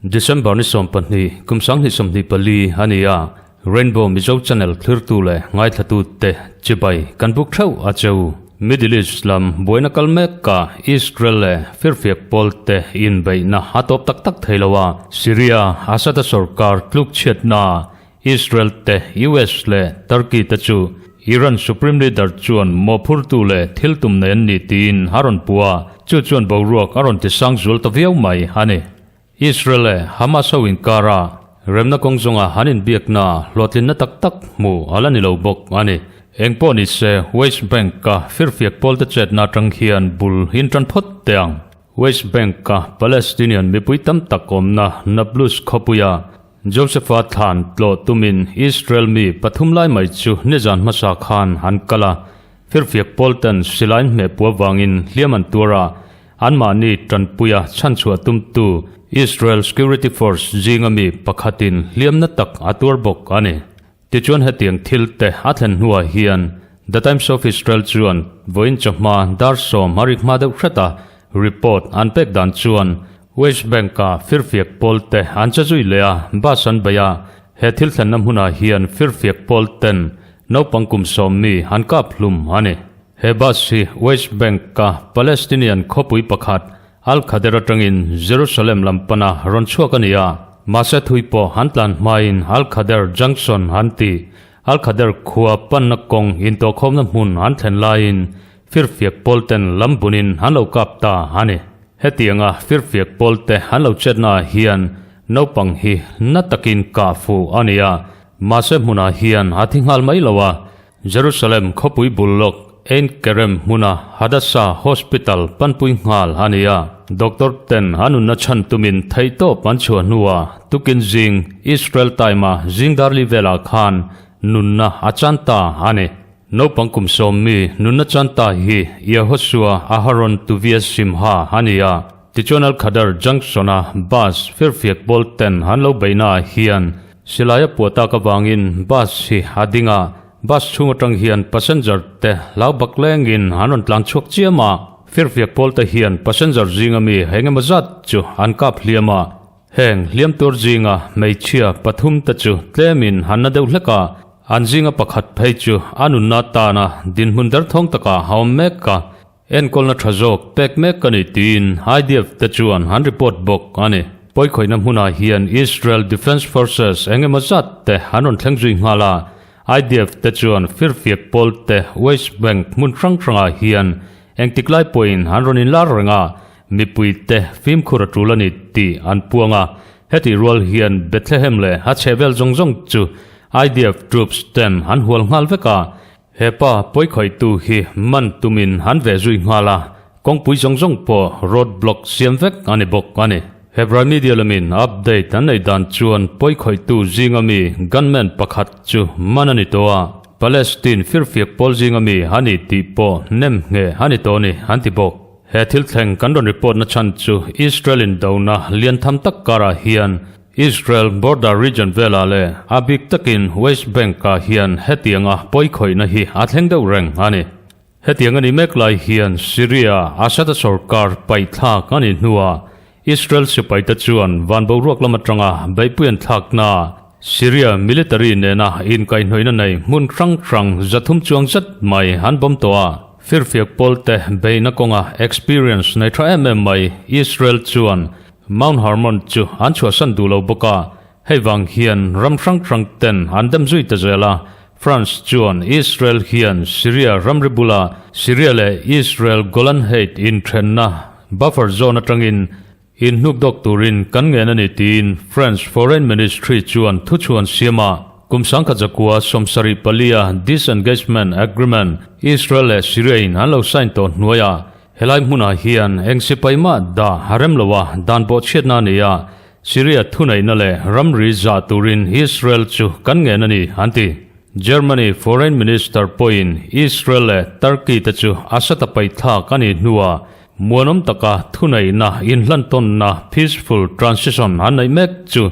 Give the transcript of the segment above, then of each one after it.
December ni 12 kum 2024 a ni a, Rainbow Mizo Channel thlirtu leh ngaithlatute chibai kan buk theuh a cheu. Middle East lam buaina kal meka Israel leh firfiak pawlte inbeihna a tawp tak tak thei lo a, Syria Assad-a sorkar tluk chhiatna Israel te, US leh Turkey te chu Iran Supreme Leader chuan mawhphurtu leh thil tum nei an ni tiin a rawn puh a, chu chuan boruak a rawn tisang zual ta viau mai a ni. Israel leh Hamas ho inkara remna kawng zawnga han inbiakna hlawhtlinna tak tak hmuh a la ni lo bawk a ni. Engpawh ni se, West Bank-a firfiak pawlte chetna atang hian bul in tan phawt teh ang. West Bank-a Palestinian mipui tam tak awmna Nablus khawpuia Josepha thlan tlawh tumin Israel mi pathum lai mai chu nizan hmasa khan an kal a, firfiak pawlten silai hmeh puah vangin hliam an tuar a, anmahni tanpuia chhanchhuah tumtu Israel Security Force zinga mi pakhatin hliamna tak a tuar bawk a ni. Tichuan hetiang thil te a thlen hnuah hian The Times of Israel chuan vawiin chawhma dar sawm a rik hma deuh hret a, report an pek dan chuan West Bank-a firfiak pawl te an che zui leh a, bus an bei a, he thil thlenna hmunah hian firfiak pawl ten naupang kum sawm mi an kap hlum a ni. He bus hi West Bank-a Palestinian khawpui pakhat Al Khader atangin Jerusalem lam pana rawn chhuak a ni a, mahse thui pawh an tlan hmain Al Khader Junction an ti. Al Khader khua panna kawng intawhkhawmna hmun an thlen laiin firfiak pawl ten lam bunin an lo kap ta a ni. Hetianga firfiak pawl te an lo chetna ah hian naupang hi na takin kah fuh a ni a, mahse hmunah hian a thi nghal mai lo a, Jerusalem khawpui bul lawk Ein Kerem hmuna Hadassah Hospital panpui nghal a ni a, doctor ten an nunna chhan tumin theihtawp an chhuah hnuah tukin zing Israel time-a zing darli velah khan nunna a chan ta a ni. Naupang kum sawm mi nunna chan ta hi Yehoshua Aharon Tuvia Simha a ni a, tichuan Al-Khadar Junction-a bus firfiak pawl ten an lo beihnaah hian Silai a puah tak avangin bus hi a ding a, bus chhung atang hian passenger te hlau bak lengin an rawn tlan chhuak chiam a, firfiak pawl te hian passenger zinga mi engemaw zat chu an kap hliam a, heng hliam tur zinga hmeichhia pathum te chu tlemin an na deuh hlek a, an zinga pakhat phei chu a nunna tana dinhmun derthawng takah a awm mek a, Enkawlna tha zawk pek mek ka ni tiin IDF te chuan an report bawk a ni. Pawikhawihna hmunah hian Israel Defence Forces eng emaw zat te an rawn thleng zui nghal a, IDF te chuan firfiak pawl te West Bank hmun hrang hrangah hian engtik lai pawhin an rawn inlar reng a, mipui te fimkhur a tul a ni tih an puang a. Hetih rual hian Bethlehem leh a chhehvel zawng zawng chu IDF troops ten an hual nghal vek a, He pa pawikhawihtu hi man tumin an ve zui nghal a, kawngpui zawng zawng pawh road block siam vek a ni bawk a ni. Hebrai media lamin update an nei dan chuan pawikhawihtu zinga mi gunman pakhat chu man a ni tawh a, Palestine firfiak pawl zinga mi a ni tih pawh nem ngheh a ni tawh a ni an ti bawk. He thil thleng kan rawn report na chhan chu Israel indona lian tham tak karah hian Israel border region velah leh a bik takin West Bank-ah hian hetianga pawikhawihna hi a thleng deuh reng a ni. Hetiang a ni mek lai hian Syria Assad-a sorkar paihthlak a nih hnuah Israel sipaite chuan van boruak lam atanga beihpui an thlakna Syria military nena inkaihhnawihna nei hmun hrang hrang 300 chuang zet mai an bawm tawh a. Firfiak pawlte beihna kawnga experience nei tha em em mai Israel chuan Mount Hermon chu an chhuahsan duh lo bawk a, hei vang hian ram hrang hrang ten an dem zui ta zel a, France chuan Israel hian Syria ramri bula Syria leh Israel Golan Height inthenna buffer zone atangin inhnuk dawk turin kan ngen a ni tiin French Foreign Ministry chuan thuchhuan siam a, kum 1974 a disengagement agreement Israel leh Syria in an lo sign tawh hnuaiah Helai hmunah hian eng sipai mah dah a rem lo a, dan pawh chhiatna a ni a, Syria thuneihna leh ramri zah turin Israel chu kan ngen a ni, an ti. Germany Foreign Minister pawhin Israel leh Turkey te chu Assad-a paihthlak a nih hnuah muanawm taka thuneihna inhlantawnna peaceful transition an neih mek chu.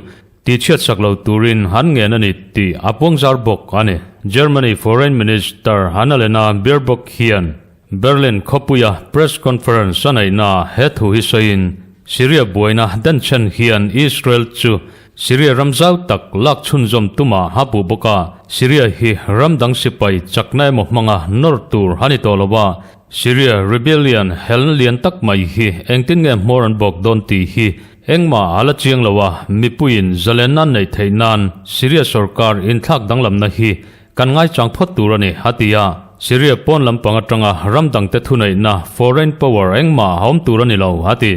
Tihchhiatsak lo turin an ngen a ni tih a puangzar bawk a ni. Germany Foreign Minister Annalena Baerbock hian Berlin khawpuia press conference a neihnaah he thu hi sawiin, Syria buaina denchhen hian Israel chu Syria ram zau tak lak chhunzawm tumah a puh bawk a, Syria hi ram dang sipai chakna emaw hmanga nawr tur a ni tawh lo a, Syria rebellion helna lian tak mai hi engtin nge hmawr an bawk dawn tih hi Engmah a la chiang lo a, mipuiin zalenna an neih theih nan Syria sorkar inthlak danglamna hi kan ngaichang phawt tur a ni, a ti a. Syria pawn lampang atanga ram dangte thuneihna, foreign power, engmah a awm tur a ni lo, a ti.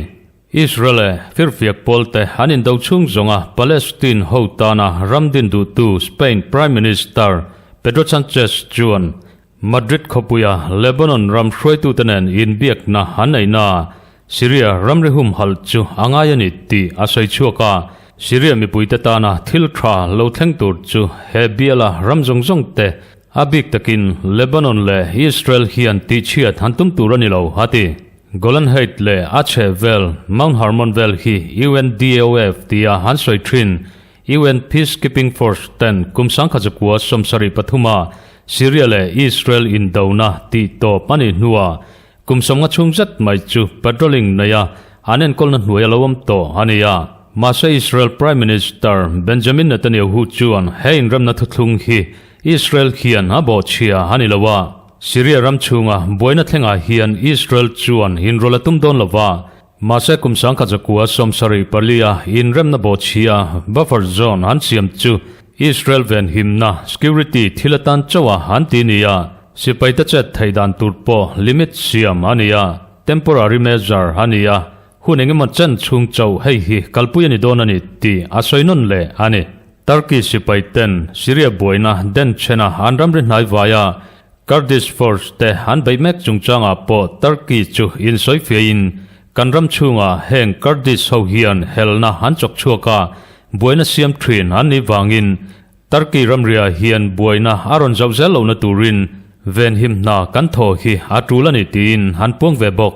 Israel leh firfiak pawlte an indo chhung zawnga Palestine ho tana ram din duhtu Spain Prime Minister Pedro Sanchez chuan Madrid khawpuia Lebanon ram hruaitute nen inbiakna an neihna Syria ramri humhalh chu a ngai a ni tih a sawi chhuak a, Syria mipuite tana thil tha lo thleng tur chu he biala ram zawng zawng te a bik takin Lebanon leh Israel hian tihchhiat han tum tur a ni lo, a ti. Golan Height leh a chhehvel Mount Hermon vel hi UNDOF tia an sawi thin. UN Peacekeeping Force ten kum 1973 Syria leh Israel indona tih tawp a nih hnuah kum 50 chhung zet mai chu patrolling neia an enkawlna hnuai a lo awm tawh a ni a. Mahse Israel Prime Minister Benjamin Netanyahu chuan he inremna thuthlung hi Israel hian a bawhchhia a ni lo a, Syria ram chhunga buaina thlengah hian Israel chuan inrawlh a tum dawn lo va, Mahse kum 1974 inremna bawhchhia buffer zone an siam chu Israel venhimna, security, thil atan chauh a an ti ni a, sipaite chet theih dan tur pawh limit siam a ni a, temporary measure a ni a, hun engemaw chen chhung chauh hei hi kalpui a ni dawn a ni tih a sawi nawn leh a ni. Turkey sipaiten Syria buaina denchhena an ramri hnai vaia Kurdish force te an beih mek chungchangah pawh Turkey chu insawifiahin kan ram chhungah heng Kurdish ho hian helna an chawk chhuak a, buaina siam thin an nih vangin Turkey ramriah hian buaina a rawn zauh zel lohna turin venhim hna kan thaw hi a tul a ni tiin an puang ve bawk.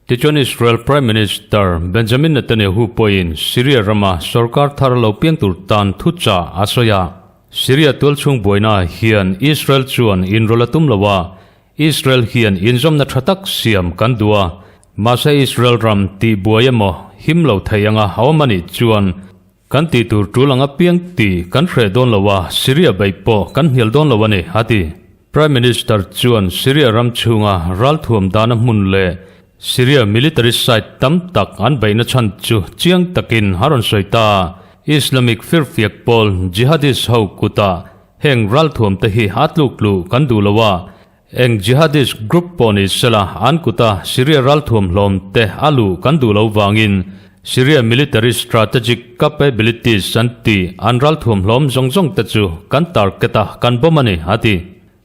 Tichuan Israel Prime Minister Benjamin Netanyahu pawhin Syria rama sorkar thar lo piang tur tan thuchah a sawi a. Syria tualchhung buainaah hian Israel chuan inrawlh a tum lo a, Israel hian inzawmna tha tak siam kan duh a, mahse Israel ram tihbuai emaw him lo thei anga a awm a nih chuan Kan tih tur tul ang apiang tih kan hreh dawn lo a, Syria beih pawh kan hnial dawn lo a ni, a ti. Prime Minister chuan Syria ram chhunga ralthuam dahna hmun leh Syria military site tam tak an beihna chhan chu chiang takin a rawn sawi ta. Islamic firfiak pawl jihadist ho kutah heng ralthuam te hi a tluk luh kan duh lo a, Eng jihadist group pawh ni sela an kuta Syria ralthuam hlawm te a luh kan duh lo vangin Syria military strategic capabilities an tih an ralthuam hlawm zawng zawng te chu kan target a kan bomb a ni, a ti.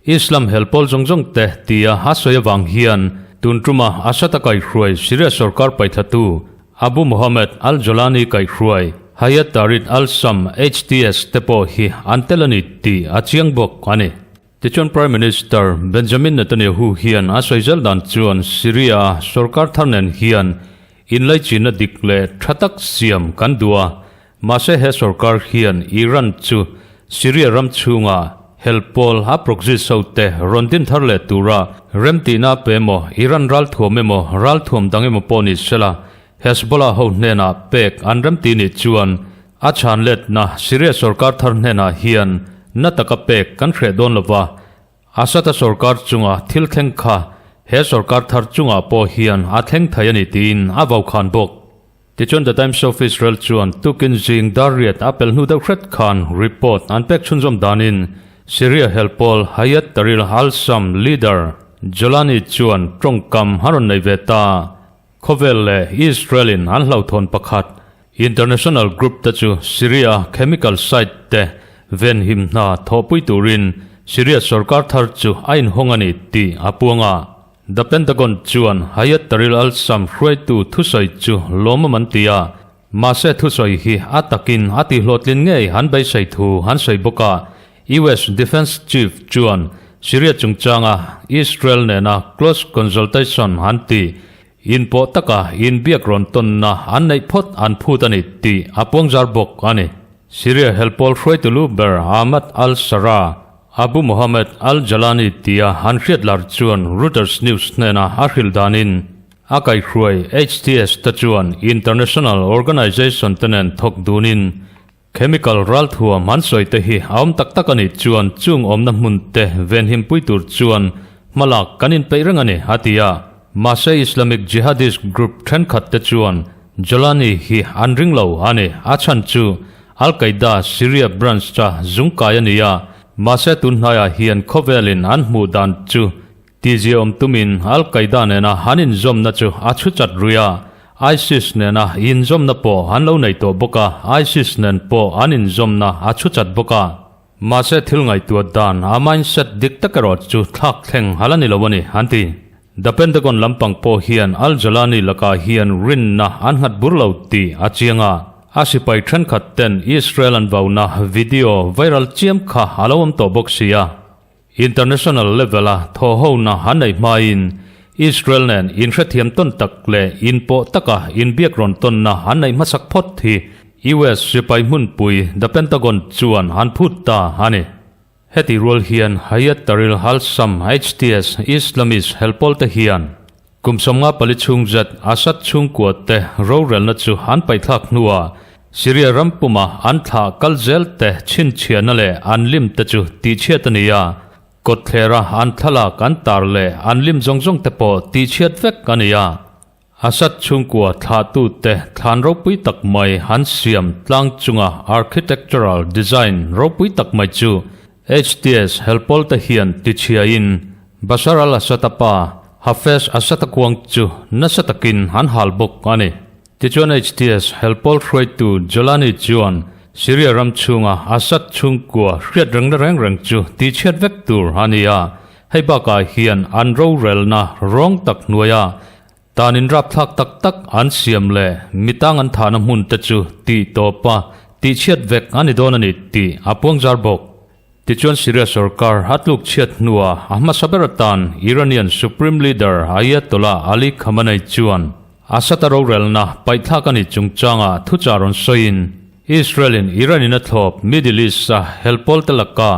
Islam hel pawl zawng zawng te tia a sawi avang hian tun tuma Assad a kaihhruai Syria sorkar paihthatu Abu Mohammed al-Jolani kaihhruai Hayat Tahrir al-Sham, HTS, te pawh hi an tel a ni tih a chiang bawk a ni. Tichuan Prime Minister Benjamin Netanyahu hian a sawi zel dan chuan Syria-a sorkar thar nen hian inlaichinna dik leh tha tak siam kan duh a, mahse he sorkar hian Iran chu Syria ram chhunga hel pawl a proxies hote rawn din thar leh tura remtihna a pe emaw, Iran ralthuam emaw, ralthuam dang emaw pawh ni sela Hezbollah ho hnenah pek an remti nih chuan A chhan letna Syria sorkar thar hnenah hian na taka pek kan hreh dawn lo va, Assad-a sorkar chunga thil thleng kha he sorkar thar chungah pawh hian a thleng thei a ni tiin a vau khan bawk. Tichuan The Times of Israel chuan tukin zing dar riat a pel hnu deuh hret khan report an pek chhunzawm danin Syria hel pawl Hayat Tahrir al-Sham leader Jolani chuan tawngkam a rawn nei ve ta. Khawvel leh Israel-in an hlauhthawn pakhat International group te chu Syria chemical site te venhim hna thawhpui turin Syria sorkar thar chu a inhawng a ni tih a puang a. The Pentagon chuan Hayat Tahrir al-Sham hruaitu thusawi chu lawmawm an ti a, mahse thusawi hi a takin a tihhlawhtlin ngei an beisei thu an sawi bawk a. US Defence Chief chuan Syria chungchanga Israel nena close consultation an ti Inpawh taka inbiak rawn tawnna an neih phawt an phut a ni tih a puangzar bawk a ni. Syria helpawl hruaitu lu ber Ahmad al-Sharaa, Abu Mohammed al-Jalani tia an hriat lar chuan Reuters News hnena a hrilh danin a kaihhruai HTS te chuan international organization te nen thawk dunin chemical ralthuam an sawi te hi a awm tak tak a nih chuan chung awmna hmun te venhim pui tur chuan hmalak kan inpeih reng a ni, a ti a. Mahse Islamic Jihadist group thenkhat te chuan Jolani hi an ring lo a ni. A chhan chu Al Qaeda Syria branch cha zungkai a ni a, mahse tun hnaiah hian khawvelin an hmuh dan chu tihziaawm tumin Al Qaeda nena an inzawmna chu a chhu chat rui a, ISIS nena inzawmna pawh an lo nei tawh bawk a, ISIS nen pawh an inzawmna a chhu chat bawk a. Mahse thil ngaihtuah dan a mindset dik tak erawh chu thlak thleng hal a ni lo a ni, an ti. The Pentagon lampang pawh hian al-Jolani lakah hian rinna an nghat bur lo tih a chiang a, a sipai thenkhat ten Israel an vauna video viral chiam kha a lo awm tawh bawk si a. International level-a thawhhona an neih hmain Israel nen inhrethiam tawn tak leh inpawh taka inbiak rawn tawnna an neih hmasak phawt hi US sipai hmunpui The Pentagon chuan an phut ta a ni. Heti rual hian Hayat Tahrir al-Sham, HTS, Islamist helpawl te hian kum 54 chhung zet Assad chhungkua te rorelna chu an paihthlak hnuah Syria ram puma an thlah kal zel te chhinchhiahna leh an lim te chu tihchhiat a ni a, kawtthlera an thlalak an tar leh an lim zawng zawng te pawh tihchhiat vek a ni a. Assad chhungkua thlahtute thlan ropui tak mai an siam tlang chunga architectural design ropui tak mai chu HTS helpawl te hian tichhiain Bashar al-Assad-a pa Hafez Assad-a kuang chu nasa takin an hal bawk a ni. Tichuan HTS helpawl hruaitu Jolani chuan Syria ram chhunga Assad chhungkua hriat rengna reng reng chu tihchhiat vek tur a ni a, hei bakah hian an rorelna rawng tak hnuaia tan inrapthlak tak tak an siam leh mitang an thahna hmun te chu tih tawpa tihchhiat vek a ni dawn a ni tih a puangzar bawk. Tichuan Syria sorkar a tluk chhiat hnuah a hmasa ber atan Iranian Supreme Leader Ayatollah Ali Khamenei chuan Assad-a rorelna paihthlak a nih chungchangah thuchah rawn sawiin Israel-in Iran-in a thlawp Middle East-a helpawlte laka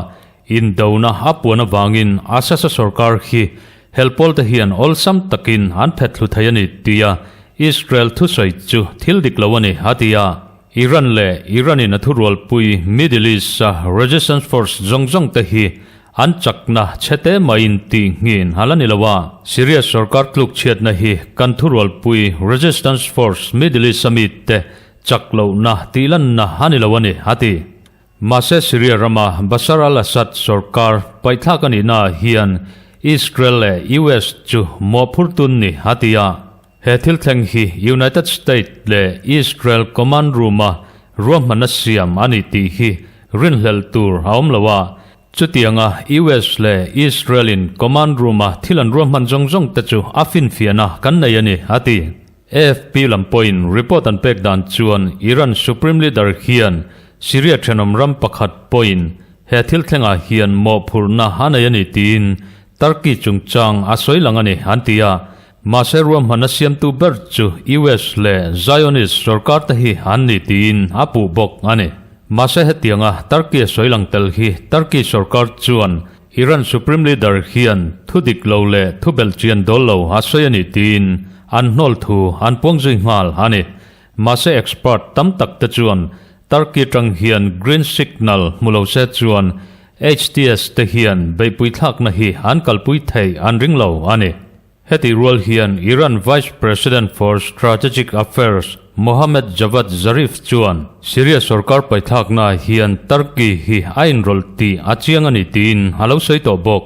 indona a puan avangin Assad-a sorkar hi helpawlte hian awlsam takin an phet thlu thei a ni tia Israel thusawi chu thil dik lo a ni, a ti a. Iran leh Iran-in a thurualpui Middle East-a resistance force zawng zawng te hi an chakna chhete maiin tih nghin a la ni lo a. Syria sorkar tluk chhiatna hi kan thurualpui resistance force Middle East-a mite chak lohna tih lanna a ni lo a ni, a ti. Mahse Syria rama Bashar al-Assad sorkar paihthlak a nihnaah hian Israel leh US chu mawhphurtun ni a ti a. He thil thleng hi United State leh Israel command room-a ruahmanna siam a ni tih hi rinhlelh tur a awm lo a. Chutianga US leh Israel-in command room-a thil an ruahman zawng zawng te chu a finfiahna kan nei a ni, a ti. AFP lam pawhin report an pek dan chuan Iran Supreme Leader hian Syria thenawm ram pakhat pawhin he thil thlengah hian mawhphurhna a nei a ni tiin Turkey chungchang a sawi lang a ni, an ti a. Mahse ruahmanna siamtu ber chu US leh Zionist sorkar te hi an ni tiin a puh bawk a ni. Mahse hetianga Turkey a sawi lang tel hi Turkey sorkar chuan Iran Supreme Leader hian thu dik lo leh thu belhchian dawl lo a sawi a ni tiin an hnawl thu an puang zui nghal a ni. Mahse expert tam tak te chuan Turkey tang hian green signal hmu lo se chuan HTS te hian beihpui thlakna hi an kalpui theih an ring lo a ni. Heti rual hian Iran Vice President for Strategic Affairs Mohammad Javad Zarif chuan Syria sorkar paithlaknaah hian Turkey hi a inrawlh tih a chiang a ni tiin a lo sawi tawh bawk.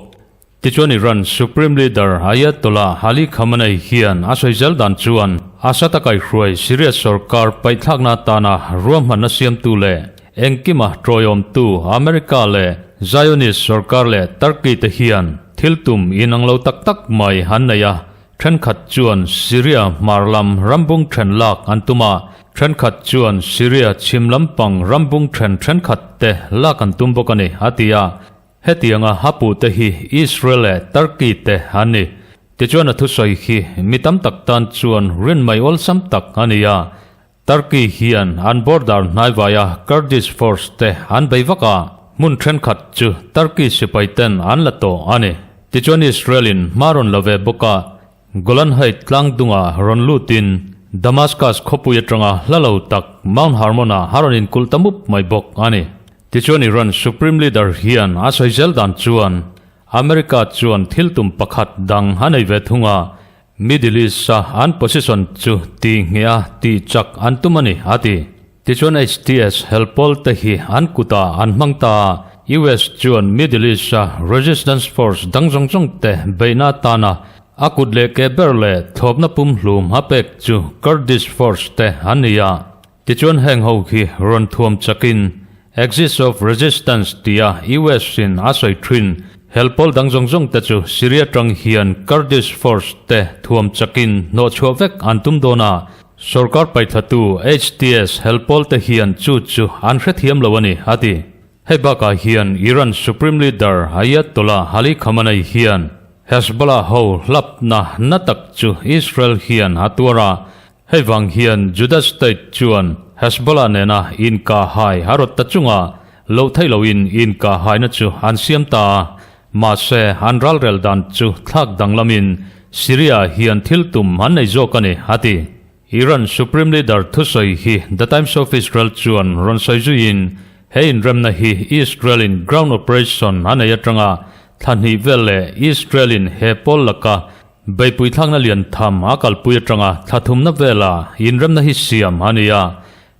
Tichuan Iran Supreme Leader Ayatollah Ali Khamenei hian a sawi zel dan chuan Assad a kaihhruai Syria sorkar paihthlakna atana ruahmanna siamtu leh engkima tawiawmtu America leh Zionist sorkar leh Turkey te hian thil tum inang lo tak tak mai an nei a, thenkhat chuan Syria hmar lam rambung then lak an tum a, thenkhat chuan Syria chhim lampang rambung then thenkhat te lak an tum bawk a ni, a ti a. Hetianga a puhte hi Israel leh Turkey te an ni. Tichuan a thusawi hi mi tam tak tan chuan rin mai awlsam tak a ni a. Turkey hian an border hnaivaia Kurdish force te an bei vak a, hmun thenkhat chu Turkey sipai ten an la tawh a ni. Tichuan Israel in hma rawn la ve bawk a, Golan Height tlang dungah rawn lutin Damascus khawpui atanga hla lo tak Mount Hermon ah a rawn inkulh ta mup mai bawk a ni. Tichuan Iran Supreme Leader hian a sawi zel dan chuan America chuan thil tum pakhat dang a nei ve thung a, Middle East-a an position chu tih ngheh a tih chak an tum a ni, a ti. Tichuan HTS helpawl te hi an kutah an hmang ta a, US chuan Middle East-a resistance force dang zawng zawng te beihna atana a kut leh ke ber leh thlawpna pumhlum a pek chu Kurdish force te an ni a. Tichuan heng ho hi rawn thuam chakin Axis of Resistance tia US in a sawi thin helpawl dang zawng zawng te chu Syria tang hian Kurdish force te thuam chakin hnawhchhuah vek an tum dawn a, sorkar paithlatu HTS helpawl te hian chu chu an hrethiam lo a ni, a ti. Hei bakah hian Iran Supreme Leader Ayatollah Ali Khamenei hian Hezbollah ho hlapna na tak chu Israel hian a tuar a, Hei vang hian Juda state chuan Hezbollah nena inkahhai a rawt ta chunga loh theih loin inkahhaina chu an siam ta a, mahse an ralrel dan chu thlak danglamin Syria hian thil tum an nei zawk a ni, a ti. Iran Supreme Leader thusawi hi The Times of Israel chuan rawn sawi zuiin he inremna hi Israel-in ground operation a nei atanga thla hnih vel leh Israel-in he pawl laka Beipui thlakna lian tham a kalpui atanga thla thumna vela inremna hi siam a ni a,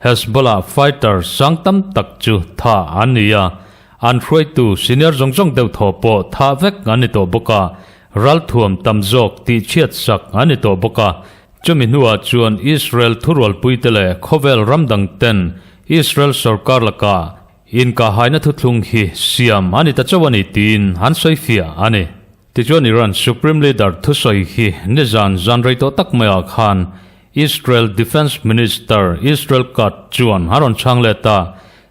Hezbollah fighter sang tam tak chu tha an ni a, an hruaitu senior zawng zawng deuh thaw pawh tha vek an ni tawh bawk a, ralthuam tam zawk tihchhiat sak an ni tawh bawk a, chumi hnuah chuan Israel thurualpuite leh khawvel ram dang ten Israel sorkar lakah inkahhaina thuthlung hi siam a ni ta chauh a ni tiin an sawifiah a ni. Tichuan Iran Supreme Leader thusawi hi nizan zan rei tawh tak maiah khan Israel Defence Minister Israel Katz chuan a rawn chhang let a,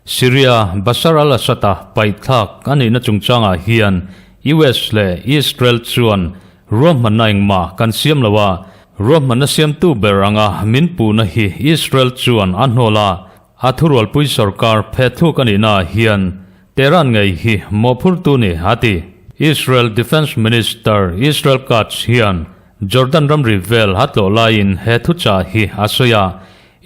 Syria Bashar al-Assad-a paihthlak a nihna chungchangah hian US leh Israel chuan ruahmanna engmah kan siam lo a, ruahmanna siamtu ber anga min puhna hi Israel chuan a hnawl a, a thurualpui sorkar phethluk a nihnaah hian Tehran ngei hi mawhphurtu ni a ti. Israel Defence Minister Israel Katz hian Jordan ramri vel a tlawh laiin he thuchah hi a sawi a,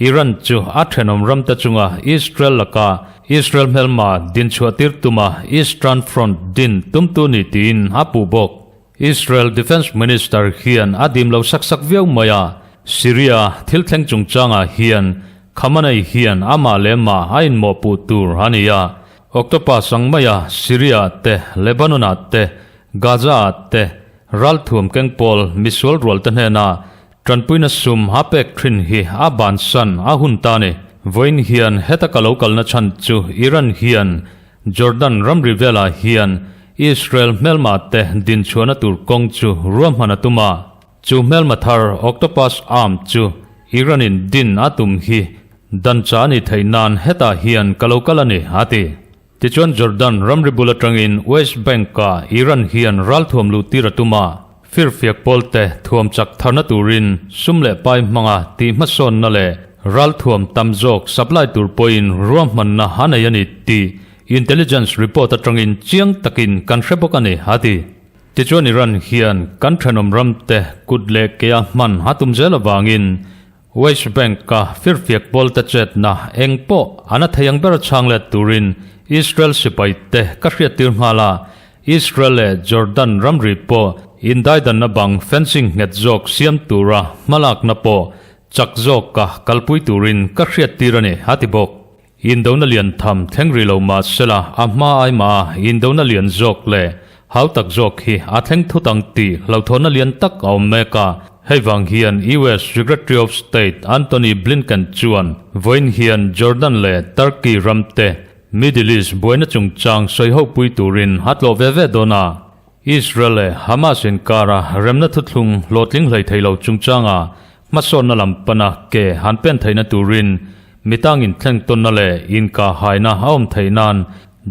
Iran chu a thenawm ramte chunga Israel laka Israel hmelma dinchhuah tir tuma Eastern Front din tumtu ni tiin a puh bawk. Israel Defence Minister hian a dim lo sak sak viau mai a, Syria thil thleng chungchangah hian Khamenei hian amah leh mah a inmawhpuh tur a ni a, Octopus ang maia Syria-ah te, Lebanon-ah te, Gaza-ah te ralthuam keng pawl misual rualte hnena tanpuina sum a pek thin hi a bansan a hun ta ni. Vawiin hian heta ka lo kalna chhan chu Iran hian Jordan ramri velah hian Israel hmelma te dinchhuahna tur kawng chu ruahman a tum a, chu hmelma thar Octopus Arm chu Iran in din a tum hi dan cha a nih theih nan hetah hian ka lo kal a ni, a ti. Tichuan Jordan ramri bul atangin West Bank-ah Iran hian ralthuam luh tir a tum a, firfiak pawlte thuam chak tharna turin sum leh pai hmanga tih hmasawnna leh ralthuam tam zawk supply tur pawhin ruahmanna a nei a ni tih intelligence report atangin chiang takin kan hre bawk a ni, a ti. Tichuan Iran hian kan thenawm ramte kut leh kea hman a tum zel avangin West Bank-a firfiak pawlte chetna eng pawh an a thei ang ber chhang let turin Israel sipaite ka hriattir nghal a, Israel leh Jordan ramri pawh indaidanna bang fencing nghet zawk siam tura hmalakna pawh chak zawka kalpui turin ka hriattir a ni, a ti bawk. Indona lian tham thleng rih lo mah sela a hma ai mah a indona lian zawk leh hau tak zawk hi a thleng thut ang tih hlauhthawnna lian tak a awm mek a. Hei vang hian US Secretary of State Antony Blinken chuan vawiin hian Jordan leh Turkey ram te Middle East buaina chungchang sawihopui turin a tlawh ve ve dawn a. Israel leh Hamas inkara remna thuthlung hlawhtling hlei thei lo chungchanga hmasawnna lam pana ke han pen theihna turin mitang inthleng tawnna leh inkahhaina a awm theih nan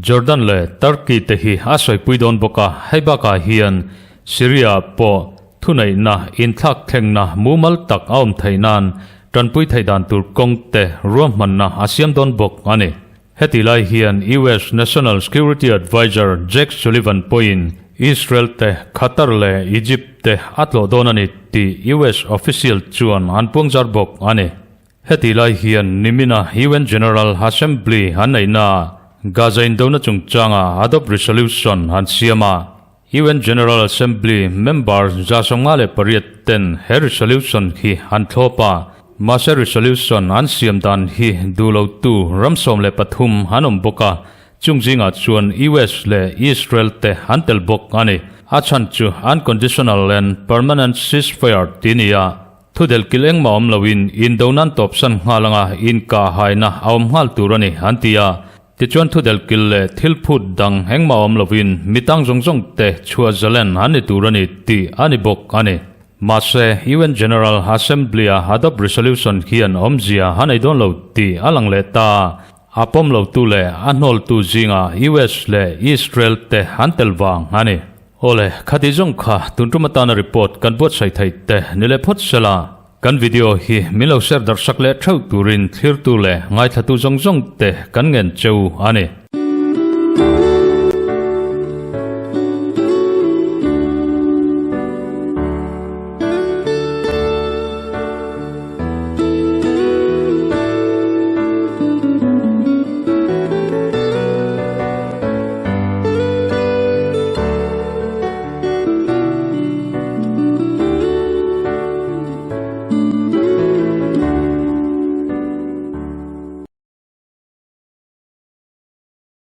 Jordan leh Turkey te hi a sawipui dawn bawk a, hei bakah hian Syria pawh thuneihna inthlakthlengna mumal tak a awm theih nan. Tanpui theih dan tur kawng te ruahmanna a siam dawn bawk a ni. Heti lai hian US National Security Adviser Jake Sullivan pawhin Israel te, Qatar leh Egypt te a tlawh dawn a ni tih US official chuan an puangzar bawk a ni. Heti lai hian nimina UN General Assembly an neihnaah Gaza indona chungchanga adopt resolution an siam a. UN General Assembly member 58 ten he resolution hi an thlawp a, mahse resolution an siam dan hi duh lotu ram 13 an awm bawk a, chung zingah chuan US leh Israel te an tel bawk a ni. A chhan chu unconditional and permanent ceasefire tih a ni a, thu del kil engmah awm loin indonan tawpsan nghal anga inkahhaina a awm nghal tur a ni an ti a. Tichuan thudel kil leh thil phut dang engmah awm lovin mi tang zawng zawng te chhuah zalen an ni tur a ni tih a ni bawk a ni. Mahse, UN General Assembly-a adopt resolution hian awmzia a nei dawn lo tih a lang leh ta. A pawm lotu leh a hnawltu zingah US leh Israel te an tel vang a ni. Awle, khati zawng kha tun tum atana report kan buatsaih theih te ni leh phawt sela. Kan video hi min lo share darh sak leh theuh turin thlirtu leh ngaithlatu zawng zawng te kan ngen cheu a ni.